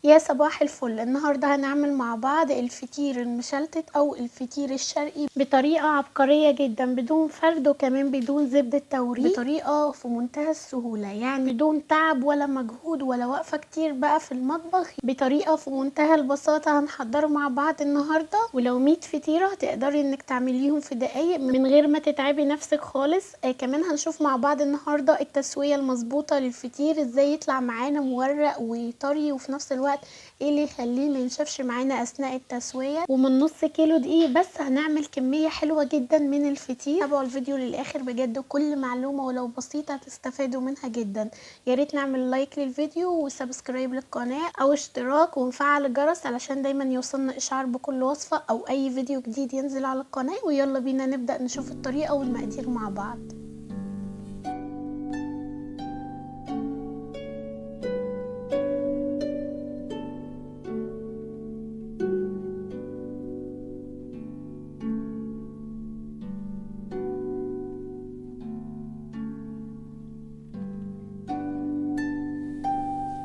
يا صباح الفل. النهارده هنعمل مع بعض الفطير المشلتت او الفطير الشرقي بطريقة عبقرية جدا، بدون فرد وكمان بدون زبدة توريق، بطريقة في منتهى السهولة، يعني بدون تعب ولا مجهود ولا وقفه كتير بقى في المطبخ، بطريقة في منتهى البساطة هنحضره مع بعض النهارده. ولو 100 فطيره هتقدري انك تعمليهم في دقايق من غير ما تتعبي نفسك خالص. كمان هنشوف مع بعض النهارده التسوية المظبوطه للفطير، ازاي يطلع معانا مورق وطري وفي نفس الوقت ايه اللي يخليه ما ينشفش معانا اثناء التسوية. ومن نص كيلو دقيق بس هنعمل كمية حلوة جدا من الفطير. تابعوا الفيديو للاخر بجد، كل معلومة ولو بسيطة هتستفادوا منها جدا. يا ريت نعمل like للفيديو و subscribe للقناة او اشتراك ونفعل الجرس علشان دايما يوصلنا اشعار بكل وصفه او اي فيديو جديد ينزل على القناة. ويلا بينا نبدا نشوف الطريقة والمقادير مع بعض.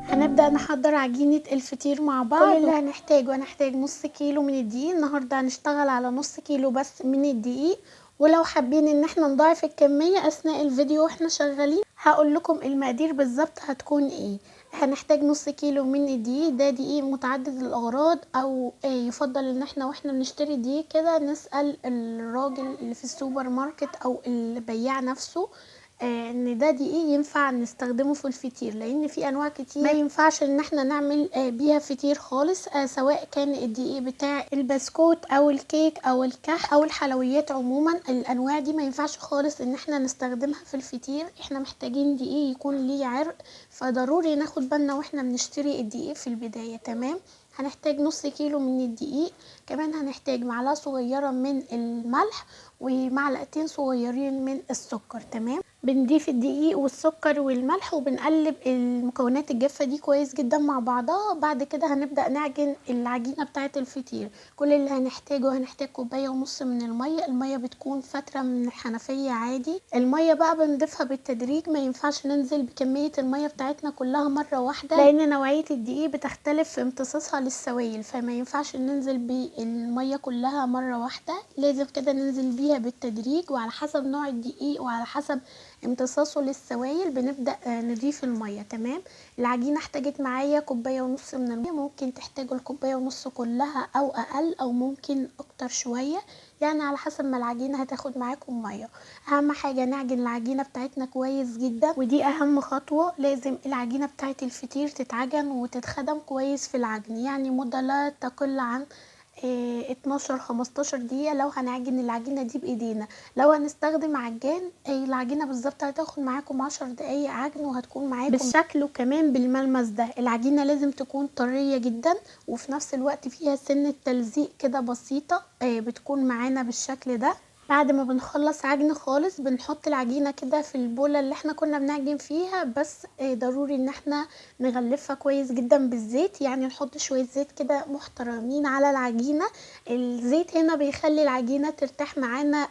هنبدأ نحضر عجينة الفطير مع بعض. كل اللي هنحتاجه، هنحتاج نص كيلو من الدقيق. النهاردة هنشتغل على نص كيلو بس من الدقيق، ولو حابين ان احنا نضاعف الكمية اثناء الفيديو واحنا شغالين هقول لكم المقادير بالظبط هتكون ايه. هنحتاج نص كيلو من الدقيق، ده دقيق متعدد الاغراض، او يفضل ان احنا واحنا بنشتري دقيق كده نسأل الراجل اللي في السوبر ماركت او البياع نفسه ان ده دقيق ينفع نستخدمه في الفطير، لان في انواع كتير ما ينفعش ان احنا نعمل بيها فطير خالص، سواء كان الدقيق بتاع البسكوت او الكيك او الكحك او الحلويات عموما. الانواع دي ما ينفعش خالص ان احنا نستخدمها في الفطير، احنا محتاجين دقيق يكون ليه عرق، فضروري ناخد بالنا واحنا بنشتري الدقيق في البداية. تمام. هنحتاج نص كيلو من الدقيق، كمان هنحتاج معلقة صغيرة من الملح ومعلقتين صغيرين من السكر. تمام. بنضيف الدقيق والسكر والملح وبنقلب المكونات الجافة دي كويس جدا مع بعضها. بعد كده هنبدأ نعجن العجينة بتاعة الفطير. كل اللي هنحتاجه، هنحتاج كوباية ونص من المية. المية بتكون فترة من الحنفية عادي. المية بقى بنضيفها بالتدريج، ما ينفعش ننزل بكمية المية بتاعتنا كلها مرة واحدة، لأن نوعية الدقيق بتختلف في امتصاصها للسوائل، فما ينفعش ننزل بالمية كلها مرة واحدة، لازم كده ننزل بيها بالتدريج، وعلى حسب نوع الدقيق وعلى حسب امتصاصه للسوائل بنبدأ نضيف المية. تمام. العجينة احتاجت معايا كوباية ونص من المية، ممكن تحتاجوا الكوباية ونص كلها او اقل او ممكن اكتر شوية، يعني على حسب ما العجينة هتاخد معاكم مية. اهم حاجة نعجن العجينة بتاعتنا كويس جدا، ودي اهم خطوة. لازم العجينة بتاعت الفطير تتعجن وتتخدم كويس في العجن، يعني مدة لا تقل عن 12-15 دقيقة لو هنعجن العجينة دي بايدينا. لو هنستخدم عجان العجينة بالظبط هتاخد معاكم 10 دقايق عجن، وهتكون معاكم بالشكل وكمان بالملمس ده. العجينة لازم تكون طرية جدا وفي نفس الوقت فيها سنة تلزيق كده بسيطة، بتكون معانا بالشكل ده. بعد ما بنخلص عجن خالص بنحط العجينة كده في البولة اللي احنا كنا بنعجن فيها، بس ضروري ان احنا نغلفها كويس جدا بالزيت، يعني نحط شوية زيت كده محترمين على العجينة. الزيت هنا بيخلي العجينة ترتاح معانا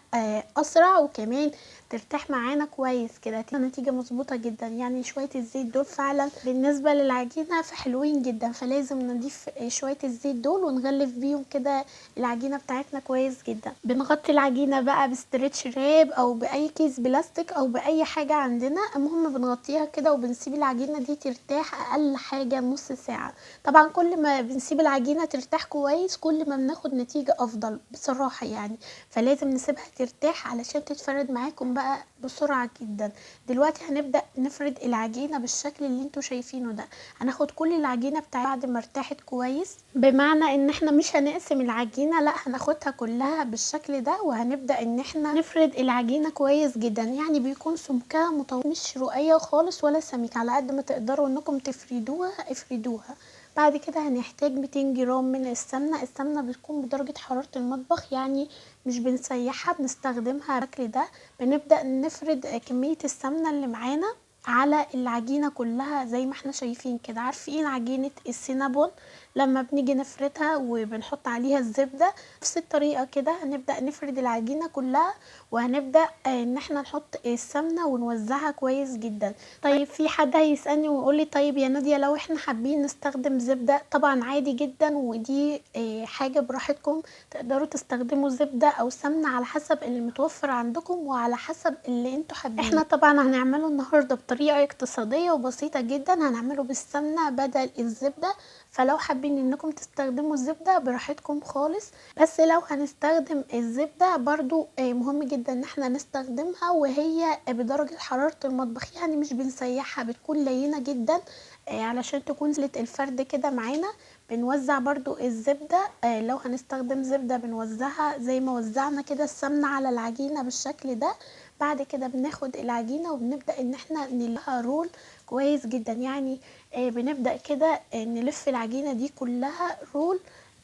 اسرع، وكمان ترتاح معانا كويس كده، نتيجة مظبوطة جدا. يعني شوية الزيت دول فعلا بالنسبة للعجينة فحلوين جدا، فلازم نضيف شوية الزيت دول ونغلف بيهم كده العجينة بتاعتنا كويس جدا. بنغطي العجينة بقى ب stretch wrap او باي كيس بلاستيك او باي حاجة عندنا، المهم بنغطيها كده وبنسيب العجينة دي ترتاح اقل حاجة نص ساعة. طبعا كل ما بنسيب العجينة ترتاح كويس كل ما بناخد نتيجة افضل بصراحة يعني، فلازم نسيبها ترتاح علشان تتفرد معاكم بقى بسرعة جدا. دلوقتي هنبدأ نفرد العجينة بالشكل اللي انتوا شايفينه ده. هناخد كل العجينة بتاعتنا بعد ما ارتاحت كويس، بمعنى ان احنا مش هنقسم العجينة، لا هناخدها كلها بالشكل ده، وهنبدأ ان احنا نفرد العجينة كويس جدا. يعني بيكون سمكها مش رقيق خالص ولا سميك، على قد ما تقدروا انكم تفردوها افردوها. بعد كده هنحتاج 200 جرام من السمنة. السمنة بتكون بدرجة حرارة المطبخ، يعني مش بنسيحها، بنستخدمها بالشكل ده. بنبدأ نفرد كمية السمنة اللي معانا على العجينة كلها زي ما احنا شايفين كده. عارفين عجينة السينابون لما بنيجي نفردها وبنحط عليها الزبدة، نفس الطريقة كده هنبدأ نفرد العجينة كلها وهنبدأ ان احنا نحط السمنة ونوزعها كويس جدا. طيب في حد هيسألني ويقولي طيب يا نادية لو احنا حابين نستخدم زبدة، طبعا عادي جدا، ودي حاجة براحتكم، تقدروا تستخدموا زبدة او سمنة على حسب اللي متوفر عندكم وعلى حسب اللي انتوا حابينه. احنا طبعا هنعمله النهاردة بطريقة اقتصادية وبسيطة جدا، هنعمله بالسمنة بدل الزبدة، فلو حابين انكم تستخدموا الزبدة براحتكم خالص. بس لو هنستخدم الزبدة برضو مهم جدا ان احنا نستخدمها وهي بدرجة حرارة المطبخ، يعني مش بنسيحها، بتكون لينة جدا علشان تكون زلة الفرد كده معانا. بنوزع برضو الزبدة، لو هنستخدم زبدة بنوزعها زي ما وزعنا كده السمنة على العجينة بالشكل ده. بعد كده بناخد العجينة وبنبدأ ان احنا نلفها roll كويس جدا، يعني بنبدأ كده نلف العجينة دي كلها roll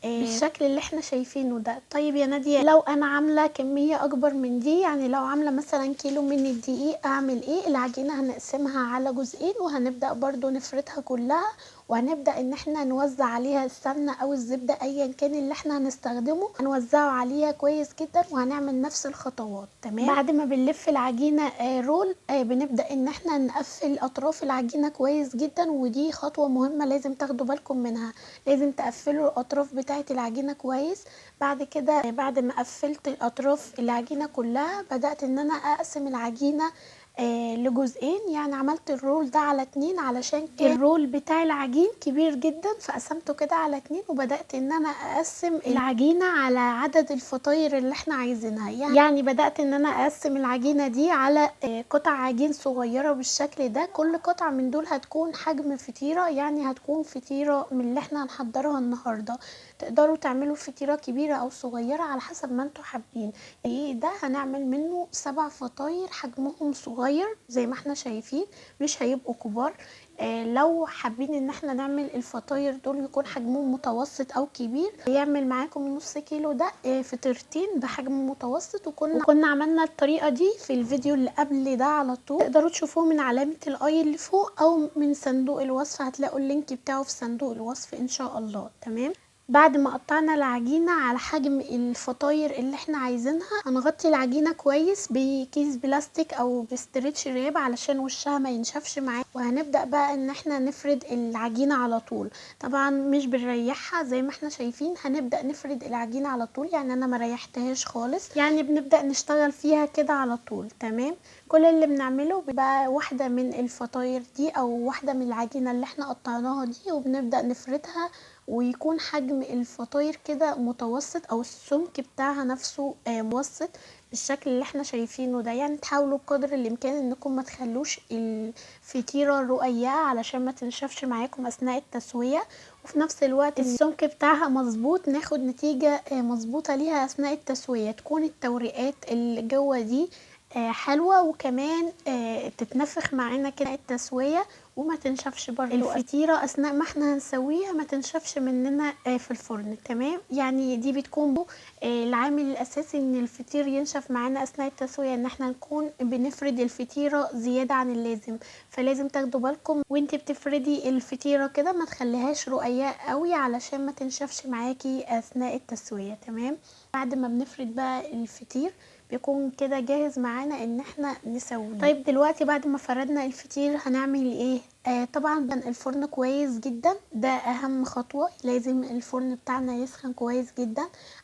بالشكل اللي احنا شايفينه ده. طيب يا نادية لو انا عاملة كمية اكبر من دي، يعني لو عاملة مثلا كيلو من الدقيق اعمل ايه؟ العجينة هنقسمها على جزئين، وهنبدأ برضو نفردها كلها، وهنبدأ ان احنا نوزع عليها السمنة او الزبدة ايا كان اللي احنا هنستخدمه، هنوزعه عليها كويس جدا، وهنعمل نفس الخطوات. تمام. بعد ما بنلف العجينة roll بنبدأ ان احنا نقفل اطراف العجينة كويس جدا، ودي خطوة مهمة لازم تاخدوا بالكم منها، لازم تقفلوا الاطراف بتاعة العجينة كويس. بعد كده بعد ما قفلت الاطراف العجينة كلها، بدأت ان انا اقسم العجينة لجزئين، يعني عملت ال roll ده على 2 علشان ال roll بتاع العجين كبير جدا، فقسمته كده على 2، وبدأت ان انا اقسم العجينة على عدد الفطاير اللي احنا عايزينها. يعني بدأت ان انا اقسم العجينة دي على قطع عجين صغيرة بالشكل ده، كل قطعة من دول هتكون حجم فطيرة، يعني هتكون فطيرة من اللي احنا هنحضرها النهاردة. تقدروا تعملوا فطيرة كبيرة او صغيرة على حسب ما انتوا حابين. ايه ده هنعمل منه 7 فطاير حجمهم صغير زي ما احنا شايفين، مش هيبقوا كبار. لو حابين ان احنا نعمل الفطاير دول يكون حجمهم متوسط او كبير، يعمل معاكم نص كيلو ده فطيرتين بحجم متوسط. وكنا عملنا الطريقة دي في الفيديو اللي قبل ده على طول، تقدروا تشوفوه من علامة ال i اللي فوق او من صندوق الوصف، هتلاقوا ال link بتاعه في صندوق الوصف ان شاء الله. تمام. بعد ما قطعنا العجينة على حجم الفطاير اللي احنا عايزينها، هنغطي العجينة كويس بكيس بلاستيك او ب stretch wrap علشان وشها ما ينشفش معانا، وهنبدأ بقى ان احنا نفرد العجينة على طول. طبعا مش بنريحها زي ما احنا شايفين، هنبدأ نفرد العجينة على طول، يعني انا ما ريحتهاش خالص، يعني بنبدأ نشتغل فيها كده على طول. تمام. كل اللي بنعمله بيبقى واحدة من الفطاير دي او واحدة من العجينة اللي احنا قطعناها دي، وبنبدأ نفردها، ويكون حجم الفطاير كده متوسط او السمك بتاعها نفسه متوسط بالشكل اللي احنا شايفينه ده. يعني تحاولوا بقدر الامكان انكم ما تخلوش الفطيرة رقيقة علشان ما تنشفش معاكم اثناء التسوية، وفي نفس الوقت السمك بتاعها مظبوط، ناخد نتيجة مظبوطة ليها اثناء التسوية، تكون التوريقات اللي جوه دي حلوة، وكمان تتنفخ معانا كده التسوية وما تنشفش برضو الفطيرة اثناء ما احنا هنسويها، ما تنشفش مننا في الفرن. تمام. يعني دي بتكون العامل الاساسي ان الفطير ينشف معانا اثناء التسوية، ان احنا نكون بنفرد الفطيرة زيادة عن اللازم، فلازم تاخدوا بالكم وانت بتفردي الفطيرة كده ما تخليهاش رقيقة قوي علشان ما تنشفش معاكي اثناء التسوية. تمام. بعد ما بنفرد بقى الفطير بيكون كده جاهز معانا ان احنا نسويه. طيب دلوقتي بعد ما فردنا الفطير هنعمل ايه؟ طبعا الفرن كويس جدا، ده اهم خطوة، لازم الفرن بتاعنا يسخن كويس جدا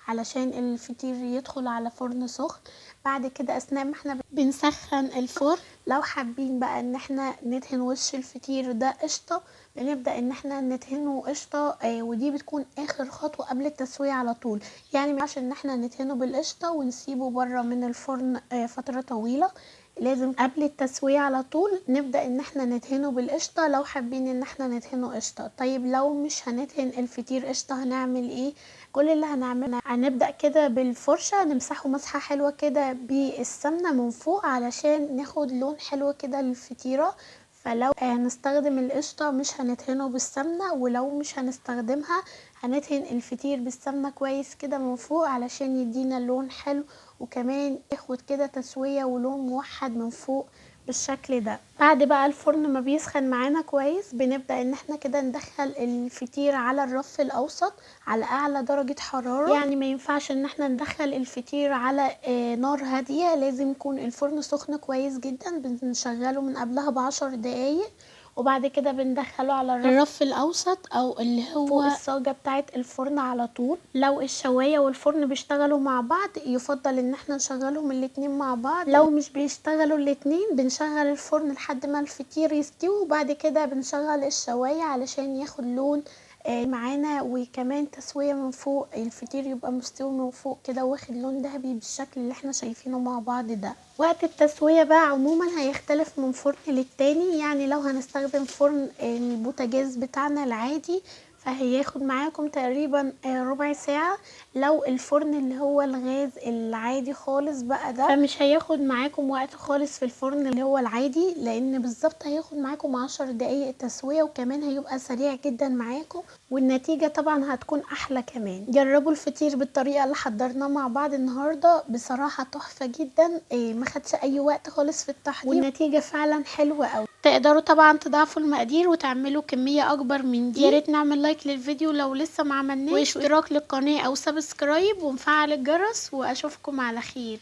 علشان الفطير يدخل على فرن سخن. بعد كده اثناء ما احنا بنسخن الفرن، لو حابين بقى ان احنا ندهن وش الفطير ده قشطة، بنبدأ ان احنا ندهنه قشطة، ودي بتكون اخر خطوة قبل التسوية على طول. يعني ما ينفعش ان احنا ندهنه بالقشطة ونسيبه بره من الفرن فترة طويلة، لازم قبل التسوية على طول نبدأ ان احنا ندهنه بالقشطة لو حابين ان احنا ندهنه قشطة. طيب لو مش هندهن الفطير قشطة هنعمل ايه؟ كل اللي هنعمله هنبدأ كده بالفرشة نمسحه مسحة حلوة كده بالسمنة من فوق علشان ناخد لون حلو كده للفطيرة. فلو هنستخدم القشطة مش هندهنه بالسمنة، ولو مش هنستخدمها هندهن الفطير بالسمنة كويس كده من فوق علشان يدينا لون حلو، وكمان ياخد كده تسوية ولون موحد من فوق بالشكل ده. بعد بقى الفرن ما بيسخن معانا كويس بنبدأ ان احنا كده ندخل الفطير على الرف الاوسط على اعلى درجة حرارة. يعني ما ينفعش ان احنا ندخل الفطير على نار هادية، لازم يكون الفرن سخن كويس جدا، بنشغله من قبلها ب10 دقايق، وبعد كده بندخله على الرف الاوسط او اللي هو فوق الصاجة بتاعة الفرن على طول. لو الشواية والفرن بيشتغلوا مع بعض يفضل ان احنا نشغلهم الاتنين مع بعض، لو مش بيشتغلوا الاتنين بنشغل الفرن لحد ما الفطير يستوي، وبعد كده بنشغل الشواية علشان ياخد لون معانا، وكمان تسوية من فوق، الفطير يبقى مستوي من فوق كده واخد لون ذهبي بالشكل اللي احنا شايفينه مع بعض ده. وقت التسوية بقى عموما هيختلف من فرن للتاني، يعني لو هنستخدم فرن البوتاجاز بتاعنا العادي فهياخد معاكم تقريبا ربع ساعة، لو الفرن اللي هو الغاز العادي خالص بقى ده فمش هياخد معاكم وقت خالص في الفرن اللي هو العادي، لان بالظبط هياخد معاكم 10 دقايق تسوية، وكمان هيبقى سريع جدا معاكم، والنتيجة طبعا هتكون احلى كمان. جربوا الفطير بالطريقة اللي حضرناه مع بعض النهاردة، بصراحة تحفة جدا، ما خدش اي وقت خالص في التحضير، والنتيجة فعلا حلوة قوي. تقدروا طبعا تضاعفوا المقادير وتعملوا كمية اكبر من دي. يا ريت نعمل like للفيديو لو لسه ما عملناش، واشتراك للقناة او subscribe، ونفعل الجرس، واشوفكم على خير.